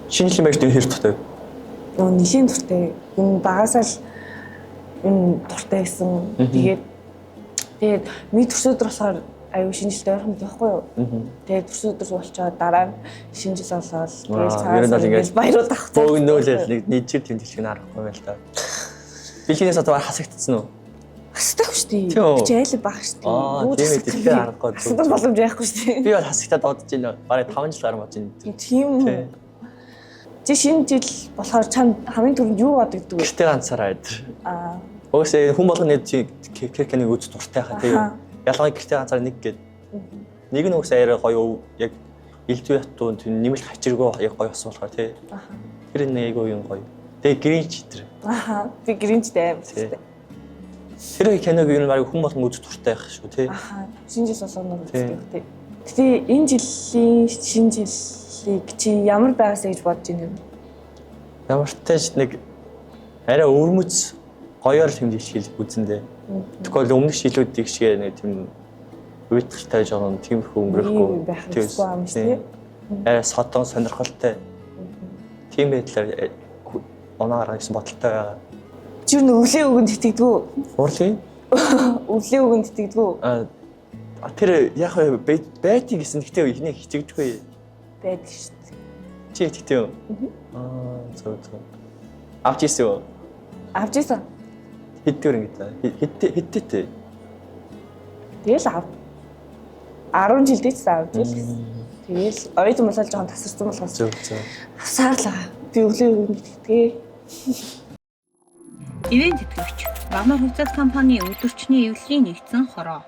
Шинэ жилийн баярт хэр дуртай вэ? Нөгөө нэлийн дуртай. Энэ багасаа л энэ дуртай байсан. Тэгээд тэгээд миний төрсөн өдөр болохоор аюу шинэ жилд ойрхон байхгүй юу? Тэгээд төрсөн өдөр болчоод дараа нь шинэ жил болоод Аа, тэгэл ер нь цааш бол ингээл ингээд баярууд авах. Бөөгнөөлөл нэг нийжир тэмдэглэх нь аргагүй байл та. Бэлгээс одоо хасагдсан уу? Хасдаг шүү дээ. Тийм үү? Би чи айл баг шүү дээ. Аа, Юу ч тийм ээ, хасагдах тэгэхээр юм. аргагүй зүг, Хасагдах зүг. боломж байхгүй шүү дээ. Би бол хасагтаад бодож байна. Бараг 5 жил гарan бодож байна. Тийм үү? Тий. Чи шинэ жил болохоор чамд хамгийн түрүүнд юу бодогддог вэ? Гэртээ ганцаараа айдэр. Аа, Угсаа хүн болгоны чи кекэнийг үз дуртай хаа тийм. Аха. Ялангуяа гэртээ ганцаараа нэг гээд. Нэг нь угсаа арай гоё яг элдв ятуу тийм нэмэлт хачиргүй яг гоё болсон болохоор тий. Аха. Тэр нэг айгүй юм гоё. Тэгээ Гринч тэр. Аха. Би Гринчтэй амар Тий. дуртай. Тэр киног ер нь бараг хүн болгон үз дуртай байх шүү тий. Аха. Шинэ жил болгоноор Тий. үздэг тий. Гэтэ энэ жилийн шинэ жилийг чи ямар байгаасаа гэж бодож байна юм? Ямар ч тач нэг арай өвөрмөц гоёор тэмдэглэх үзэндээ. Тэгвэл өмнөх жилүүдийг шиг нэг тийм уйтгалтай жоохон тиймэрхүү өнгөрөхгүй. Ийм байх хэрэгтэй юм шүү тий. Арай содон сонирхолтой. Тийм байдлаар оноо гаргах гэсэн бодолтой байгаа. Чи юу н өвлийн үгэнд итгэдэг үү? Уурлын Өвлийн үгэнд итгэдэг үү? а тэр яг вэ байдгийг гэсэн гэхдээ ихний хичэгдэхгүй. Байдаг шүү дээ. Чи итгэдэг үү? Аа зөв зөв. Авч ирсэн үү? Авч ирсэн. Хэддүр ингэ та? Хэд хэдтэй? Тэгэл ав. 10 жил дээдс авч ил гэсэн. Тэгэл оюутан болоод жоохон тасарсан болохоос Зөв зөв. авсаар л байгаа. Би өвлийн үгэнд итгэдэг. Ивент тэтгэгч Багмар хувьцаат компани өдөрчний эвлэлийн нэгдсэн хороо.